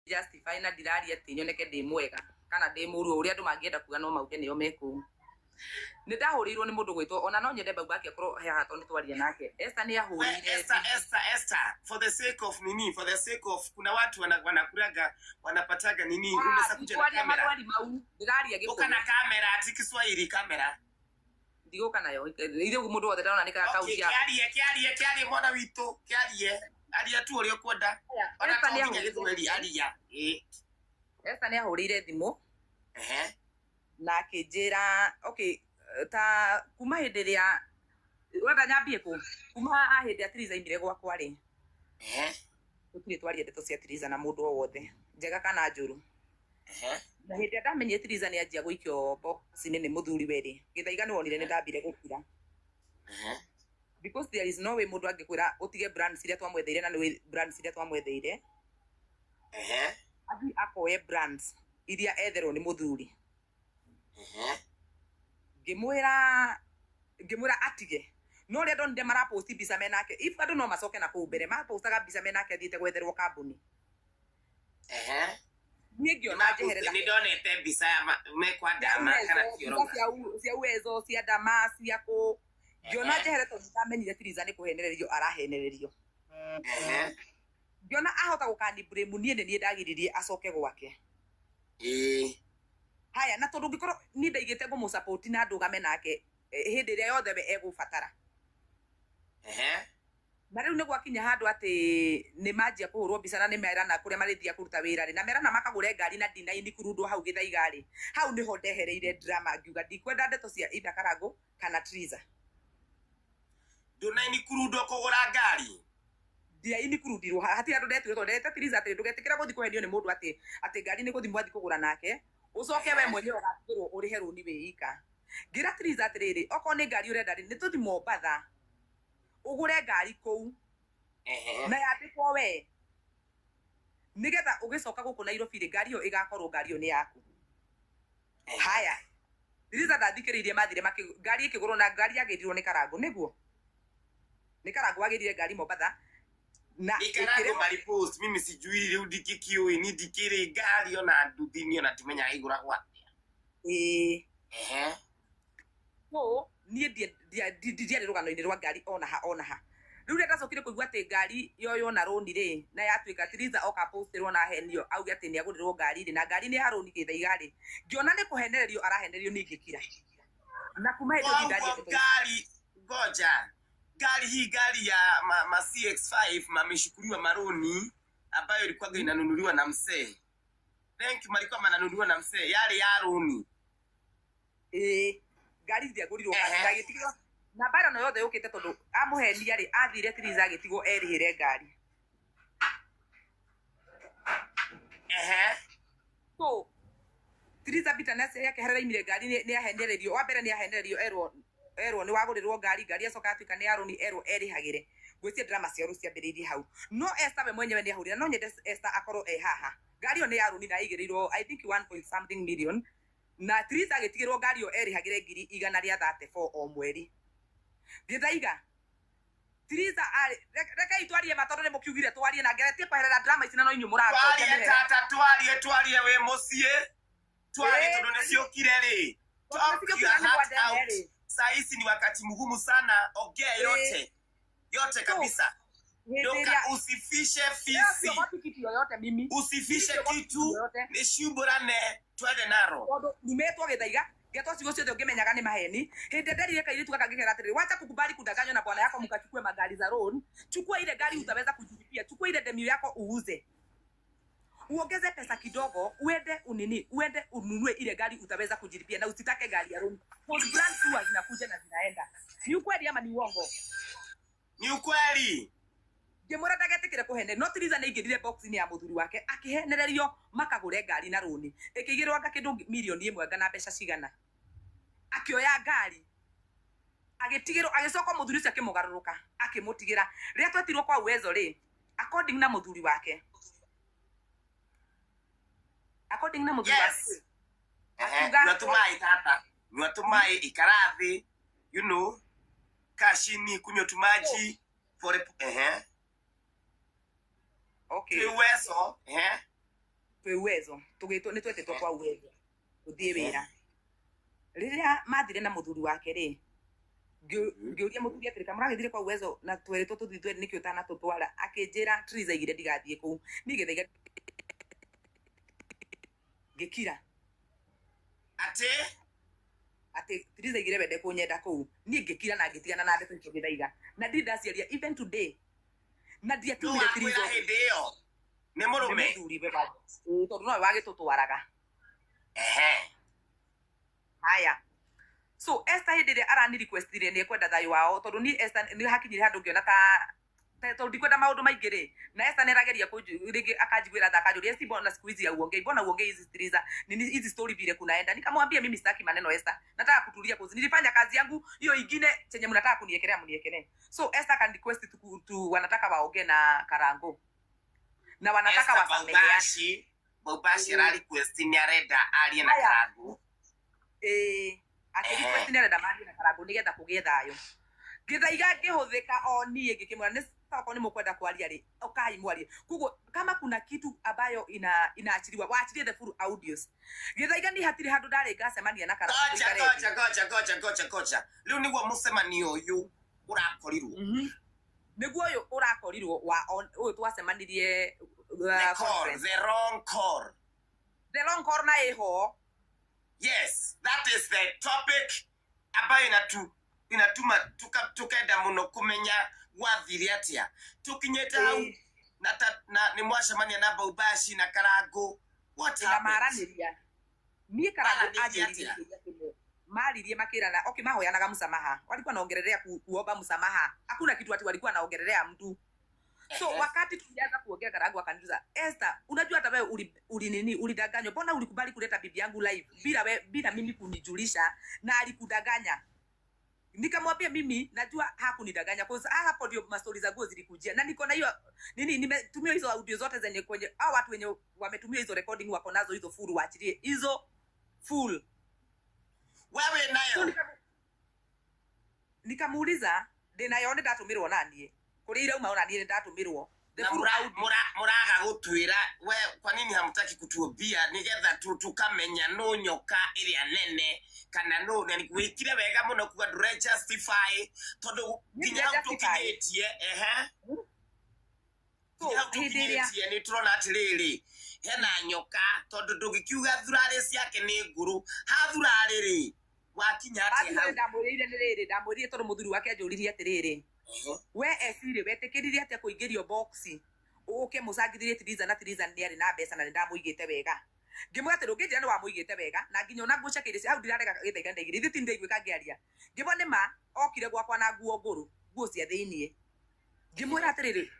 Justify na ndiraria atĩ nyoneke ndĩ mwega kana ndĩ mũru, o ũrĩa andũ mangĩenda kuga no mauge nĩo me kũu. Nĩ ndahũrĩirwo nĩ mũndũ gwĩtwo, ona no nyende Baubaki akorwo he haha tondũ nĩ twaria nake. Esther nĩ We, ahũrĩire Esther, Esther, Esther, for the sake of nini, for the sake of kuna watu wanakulaga wanapataga nini, unaweza kuja na Ndikwaria kamera. mathwari mau, ndĩraria Uka na Gĩkũyũ. kamera, ati Kiswahili kamera. Ndigũka nayo. Ithuĩ mũndũ wothe ndarona nĩ Okay, akaunti yakwa. kiarie, kiarie, kiarie mwana witũ, kiarie. Aria tu ũrĩa ũkwenda. Ona Esther to nĩ nginya ahũrĩire Gĩthweri, aria. Ĩ. Esther nĩ ahũrĩire thimũ Ehe. Na akĩnjĩra okay, ta kuma hĩndĩ ĩrĩa ũrenda nyambie kũ kuma hĩndĩ ĩrĩa Theresa aimire gwakwa rĩ, Ehe. Tũtirĩ twaria ndeto cia Theresa na mũndũ o wothe, njega kana njũru. Ehe. Na hĩndĩ ĩrĩa ndamenyire Theresa nĩ anjia gũikio box-inĩ nĩ mũthuri we rĩ, Gĩthaiga nĩ wonire nĩ ndambire gũkira. Ehe. Because there is no way mũndũ angĩkwĩra ũtige brands iria twamwetheire, na nĩ brands iria twamwetheire, Ehe. athiĩ akoe brands iria etherwo nĩ mũthuri. Ehe. Ngĩmwĩra atige, no ũrĩa ndonire maraposti mbica menake, if andũ no macoke na kũu mbere mapostaga mbica menake athiĩte gwetherwo kambuni. Ehe. Niĩ ngĩona njeherera. Nĩ ndonete mbica ya mekwa ndama kana Uwezo, kĩoroga. mbica cia Uwezo, cia ndama, cia kũ, ngĩona njehere tondũ ndamenyire Theresa nĩ kũhenererio arahenererio. Ehe. Ngĩona ahota gũkani blame niĩ, nĩ niĩ ndagiririe acoke gwake. Ĩĩ. Haya, na tondũ ngĩkorwo niĩ ndaigĩte ngũmũ na ndũgame nake hĩndĩ ĩrĩa yothe we egũbatara. Ehe. Na rĩu nĩ gwakinya handũ atĩ nĩ manjia kũhũrwo mbica na nĩ merana kũrĩa marĩthiaga kũruta wĩra rĩ, na merana makagũre ngari na ndinaini kurundwo hau Gĩthaiga rĩ, hau nĩho ndehereire drama, ngiuga ndikwenda ndeto cia either Karangũ kana Triza. Ndũnaini kurundwo kũgũra ngari? Ndiaini kurundirwo, hatirĩ andũ ndetire, tondũ nderĩte Triza atĩ ndũgetĩkĩra gũthiĩ kũhenio nĩ mũndũ atĩ ngari nĩ gũthiĩ mwathiĩ kũgũra nake, ũcoke we mwenyewe ũgatigĩrwo ũrĩhe rũni wĩ ika. Ngĩra Triza atĩrĩrĩ, okorwo nĩ ngari ũrenda rĩ, nĩ tũthiĩ Mombatha ũgũre ngari kũu Ehe. na yandĩkwo we, nĩgetha ũgĩcoka gũkũ Nairobi rĩ, ngari ĩyo ĩgakorwo ngari ĩyo nĩ yaku. Haya, Triza ndathikĩrĩirie, mathire ngari ĩkĩgũrwo na ngari yagĩrirwo nĩ Karangũ, nĩguo nĩ Karangũ wagĩrire ngari Mombatha na Nĩ Karangũ ĩkĩrĩhwo. Maripost, mimi sijui rĩu ndikĩkĩũĩ ni ndikĩrĩ ngari ona nduthi-inĩ ona ndimenyaga igũragwo atĩa. Ĩĩ. Ehe. So niĩ ndiarĩ rũgano-inĩ rwa ngari ona ha ona ha. Rĩu rĩrĩa ndacokire kũigua atĩ ngari yoywo na rũni rĩ, na yatuĩka Triza oka postirwo na ahenio auge atĩ nĩ agũrĩrwo ngari rĩ, na ngari nĩ ya rũni Gĩthaiga rĩ, ngĩona nĩ kũhenererio arahenererio, niĩ ngĩkira na kuma hĩndĩ ĩyo Koguo ndaria ndeto ici. Ngari, ngoja, ngari hii, ngari ya ma CX5 mameshukuliwa maroni ambayo ilikuwa inanunuliwa na msee, thank you, malikuwa mananunuliwa na msee, yale ya roni. Ĩĩ, ngari ndiagũrirwo. Ehe. Ngagĩtigĩrwo na mbara no yothe yũkĩte tondũ amũhenia rĩ, athire Triza agĩtigwo erĩhĩre ngari. Ehe. So Triza bitterness yake harĩa raimire ngari nĩ ahenererio wa mbere, nĩ ahenererio erwo nĩ wagũrĩrwo ngari, ngari acoka atuĩka nĩ ya rũni, erwo erĩhagĩre. Ngwĩciria drama cia rũ ciambĩrĩirie hau, no Esther we mwenyewe nĩ ahũrire, no nyende Esther akorwo e haha. Ngari ĩyo nĩ ya rũni na ĩigĩrĩirwo I think 1 point something million, na Triza agĩtigĩrwo ngari ĩyo erĩhagĩre 134,000 o mweri. Gĩthaiga, Triza arĩ rekei twarie ma, tondũ nĩ mũkiugire twarie na ngeretie kweherera drama ici na no inyuĩ mũranjokia Twarie. mĩhera. Tata, twarie, twarie wĩ mũciĩ, twarie. Ĩĩ. Tondũ nĩ ciũkire rĩ. Tondũ Talk nĩ your ciũkire nĩ heart kwa out. ndene rĩ. Saa hizi ni wakati mgumu sana, ongea yote yote So, kabisa. Hĩndĩ Ndoka ĩrĩa usifishe Leo fisi. siogopi kitu yoyote mimi. Usifishe Siogopi kitu. yoyote. Nĩ ciumbũrane, twende naro. Tondũ numĩtwo Gĩthaiga, ngetwo ciugo ciothe ũngĩmenyaga nĩ maheni. Hĩndĩ ĩrĩa nderire kairĩtu gaka ngĩkera atĩrĩrĩ, wacha kukubali kudanganywa na bwana yako mkachukue magari za loan, chukua ile gari utaweza kujilipia, chukua ile Demio yako uuze, uongeze pesa kidogo, uende unini, uende ununue ile gari utaweza kujilipia, na usitake gari ya loan, cause brands huwa zinakuja na zinaenda. Ni ukweli ama ni uongo? Ni ukweli. Ngĩmwĩra ndagetĩkĩre kũhene, no Theresa nĩ aingĩrire box-inĩ ya mũthuri wake akĩhenererio makagũre ngari na rũni, ĩkĩigĩrwo anga kĩndũ 1 million anga na mbeca cigana, akĩoya ngari agĩtigĩrwo, agĩcoka mũthuri ũcio akĩmũgarũrũka akĩmũtigĩra. Rĩrĩa twetirwo kwa Uwezo rĩ, according na mũthuri wake, according na mũthuri wake Ehe. Akiuga- Nyua tũmaĩ tata, nyua tũmaĩ, ikara thĩ, kaa chini, kunywa tumaji for ehe. Okay. Twĩ Uwezo, ehe. Twĩ Uwezo, tũgĩtwo nĩ twetĩtwo kwa Uwezo gũthiĩ wĩra. Rĩrĩa mathire na mũthuri wake rĩ, ngĩũria mũthuri atĩrĩ, kamũragĩthire kwa Uwezo na twerĩtwo tũthiĩ twerĩ, nĩkĩ ũtanatũtwara? Akĩnjĩra Triza aigire ndigathiĩ kũu. Niĩ gĩthaiga ngĩkira. Atĩ? Atĩ Triza aigire wende kũnyenda kũu. Niĩ ngĩkira na ngĩtigana na ndeto icio gĩthaiga, na ndirĩ ndaciaria even today, na Nũ ndiatumire wakwĩra Triza. Hĩndĩ ĩyo nĩ Nĩ mũrũme? Mũthuri we tondũ nowe wagĩtũtwaraga. Ehe. Haya, so Esther hĩndĩ ĩrĩa arani requestire nĩ ekwenda thayũ wao, tondũ niĩ Esther nĩ hakinyire handũ ngĩona ta tondũ ndikwenda maũndũ maingĩ rĩ, na Esther nĩ arageria rĩngĩ akanjiguĩra tha, akanjũria, "Esti, mbona siku hizi hauongei? Mbona huongei hizi Triza nini hizi story vile kunaenda?" Nikamwambia, "Mimi sitaki maneno, Esther, nataka kutulia cause nilifanya kazi yangu. Hiyo ingine chenye mnataka kuniekelea, mniekelee." So Esther akan request tu wanataka waongee na Karango na wanataka Esther wasameheane. Baubashi Baubashi ara request nĩ arenda arie na Haya. Karangu. Ĩĩ, akĩrequest nĩ arenda marie na Karango nĩgetha kũgĩe thayũ. Gĩthaiga ngĩhũthĩka o niĩ ngĩkĩmwĩra nĩ sawa, okorwo nĩ mũkwenda kwaria rĩ, ũkai mwarie. Koguo kama kuna kitu ambayo inaachiliwa, waachilie the full audios. Gĩthaiga niĩ hatirĩ handũ ndarĩ ngacemania na Karango. Goja. Tũikare Goja. thĩ. Goja, goja, goja, goja, rĩu nĩguo mũcemanio ũyũ ũrakorirwo? Nĩguo ũyũ ũrakorirwo wa ũyũ twacemanirie The call. Conference. The wrong call. The long call na ĩho. Yes, that is the topic ambayo inatuma tukenda muno kumenya gwathire atia tukinyite hau. Na nĩ mwacemania na Baubashi na Karangu, what Na happened? maranĩria niĩ Karango Maranĩria anjĩrire atĩa? kĩũria kĩmwe. Maririe makĩrana, okay, mahoyanaga msamaha, walikuwa naongelelea kuomba msamaha, hakuna kitu ati walikuwa naongelelea mtu. So wakati tulianza kuongea, Karangu akaniuliza, "Esther, unajua hata wewe uli nini, ulidanganywa. Mbona ulikubali kuleta bibi yangu live bila mimi kunijulisha na alikudanganya?" Nikamwambia mimi najua hakunidanganya, cause hapo ndio mastori za nguo zilikujia, na niko na hiyo nini, nimetumia hizo audio zote zenye kwenye hao watu wenye wametumia hizo recording wako nazo hizo full, waachilie hizo full. Wewe So nayo? Nikamuuliza ndĩnayo, nĩ ndatũmĩrwo naniĩ kũrĩa irauma, ona niĩ nĩ ndatũmĩrwo the Na full audio. muraga gutwira we, kwa nini hamtaki kutuambia nigetha tukamenya no nyoka ĩrĩa nene kana no na wikire wega muno kuga ndure justify tondu nginya hau Justify. tukinyĩtie, ehe. So Nginya hau hĩndĩ ĩrĩa tukinyĩtie nĩ tũrona atĩrĩrĩ, hena nyoka, tondũ ndũngĩkiuga thurarĩ ciake nĩ ngũrũ ha thurarĩ rĩ wakinya atĩa Athurarĩ hau? Ndamwĩrĩire nĩ rĩrĩ, ndamwĩrire tondũ mũthuri wake anjũririe atĩrĩrĩ, "We Esiri, wetĩkĩrire atĩa kũingĩrio boxi ũke mũcangithĩrie Triza, na Triza nĩ arĩ na mbeca na nĩ ndamũigĩte wega?" Ngĩmwĩra atĩrĩ, ũngĩnjĩra nĩ wamũigĩte wega na nginya ona nguo ciake iria hau ndirarega gĩthaiga ndaigire ithuĩ ti ndaiguĩka ngĩaria. Ngĩmwĩra nĩ ma okire gwakwa na nguo ngũrũ, nguo cia thĩiniĩ. Ngĩmwĩra atĩrĩrĩ,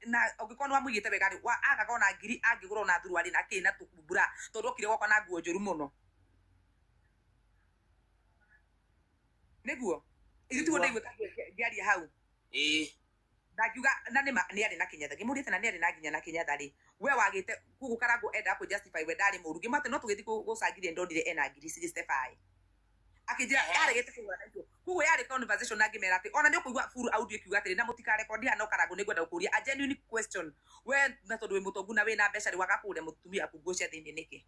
na ũngĩkorwo nĩ wamũigĩte wega rĩ, agaga ona ngiri angĩgũra ona thuruarĩ na kĩ na tũkumbura, tondũ okire gwakwa na nguo njũru mũno. Nĩguo ithuĩ tiguo Nĩguo. ndaiguĩka ngĩaria hau. Ndangiuga na nĩ ma nĩ arĩ na kĩnyatha. Ngĩmũria atĩ na nĩ arĩ na nginya na kĩnyatha rĩ, we wagĩte koguo Karango endaga kũ justify we ndarĩ mũru. Ngĩmwĩra atĩ no tũgĩthiĩ gũcangithia, ndonire ena ngiri 65. Akĩnjĩra yaregete kũgũra na icio. Koguo yarĩ conversation na ngĩmera atĩ ona nĩ ũkũigua full audio ikiuga atĩrĩ, na mũtikarekondi haha, no Karango nĩ ngwenda gũkũria a genuine question, we na tondũ wĩ mũtongu na wĩna mbeca rĩ, waga kũgũra mũtumia waku nguo cia thĩinĩ nĩkĩ?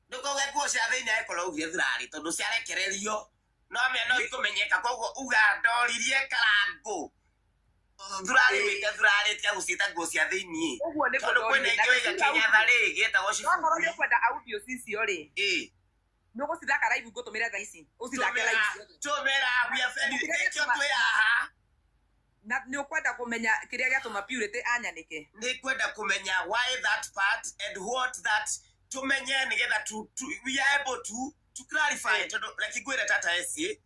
Ndũkauge nguo cia thĩinĩ angĩkorwo augire thurarĩ tondũ ciarekererio no mĩa no ikũmenyeka, koguo uga ndoririe Karango thurarĩ, wĩte thurarĩ, tiga gũciĩta nguo cia thĩinĩ. Ũguo nĩguo Tondũ kwĩna ndorire. Na ingĩ waiga full audio. kĩnyatha rĩ gĩtagwo Okorwo nĩ ciburi. ũkwenda audio cicio rĩ, nĩ ũgũcithaka live, ngũtũmĩre thaa ici ũcithake Tũmĩra. Live ciothe. Tũmĩra, we are very Kĩrĩa nĩkĩo gĩatũma- twĩ haha. Na nĩ ũkwenda kũmenya kĩrĩa gĩatũma Purity anyanĩke? Nĩ kwenda kũmenya why that part and what that tumenye nigetha we are able to clarify, tondũ reke ngwĩre, tata eci,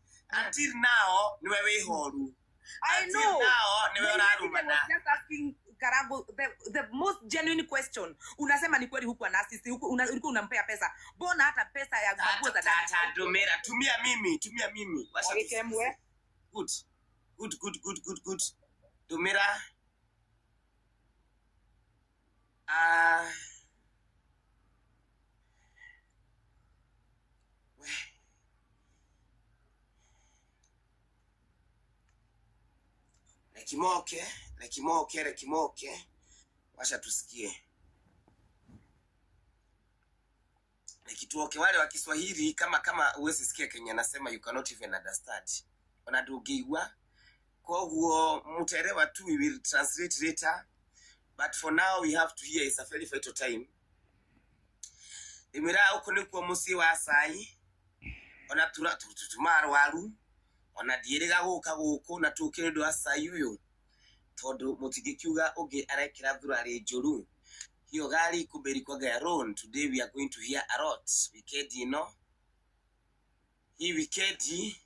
until now niwe wĩ horu. I Until know. now niwe Na ũrarumana. was just asking Karango the most genuine question. Unasema ni kweli huku ana assist, huku ulikuwa unampea pesa. Mbona hata pesa ya manguo za Tata, ndani? tata, ndũmĩra, tumia mimi, tumia mimi. Wacha Wagĩkemwe. tusikize. Good, good, good, good, good, good. Ndũmĩra. Ah, we. Rekimoke, rekimoke, rekimoke, wacha tusikie. Kitwoke wale wa Kiswahili kama uwezi sikia Kenya nasema you cannot even understand. Ona ndũngĩigua. Koguo mutaelewa tu, we will translate later. But for now we have to hear, it's a very vital time. Ndĩmwĩraga gũkũ nĩkuo mũciĩ wa cai ona tumarwaru ona ndiĩrĩga gũka gũkũ na tũke nĩ ũndũ wa cai ũyũ tondũ mũtingĩkiuga ũngĩ arekĩra thurarĩ njũru. Hiyo gari kumbe ilikuwaga ya loan. Today we are going to hear a lot. Weekend ino hii wikendi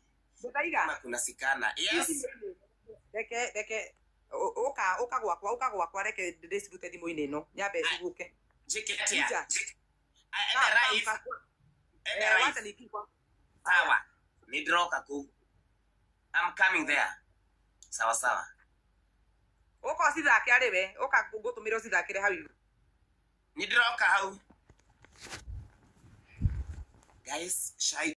Ndaiga. kama kuna sikana. Yes. Reke uka uka gwakwa, uka gwakwa, reke ndĩcirute thimũ-inĩ ĩno nyambe ciguke. Njĩke atĩa? Kuja. Enda live. Enda live. Wacha nikikwa. Sawa. Nĩndĩroka kũu. I'm coming there. Sawa sawa. Ũka ũcithake arĩ we, ũka ngũtũmĩre ũcithakĩre hau igũrũ. Nĩndĩroka hau. Guys, shy.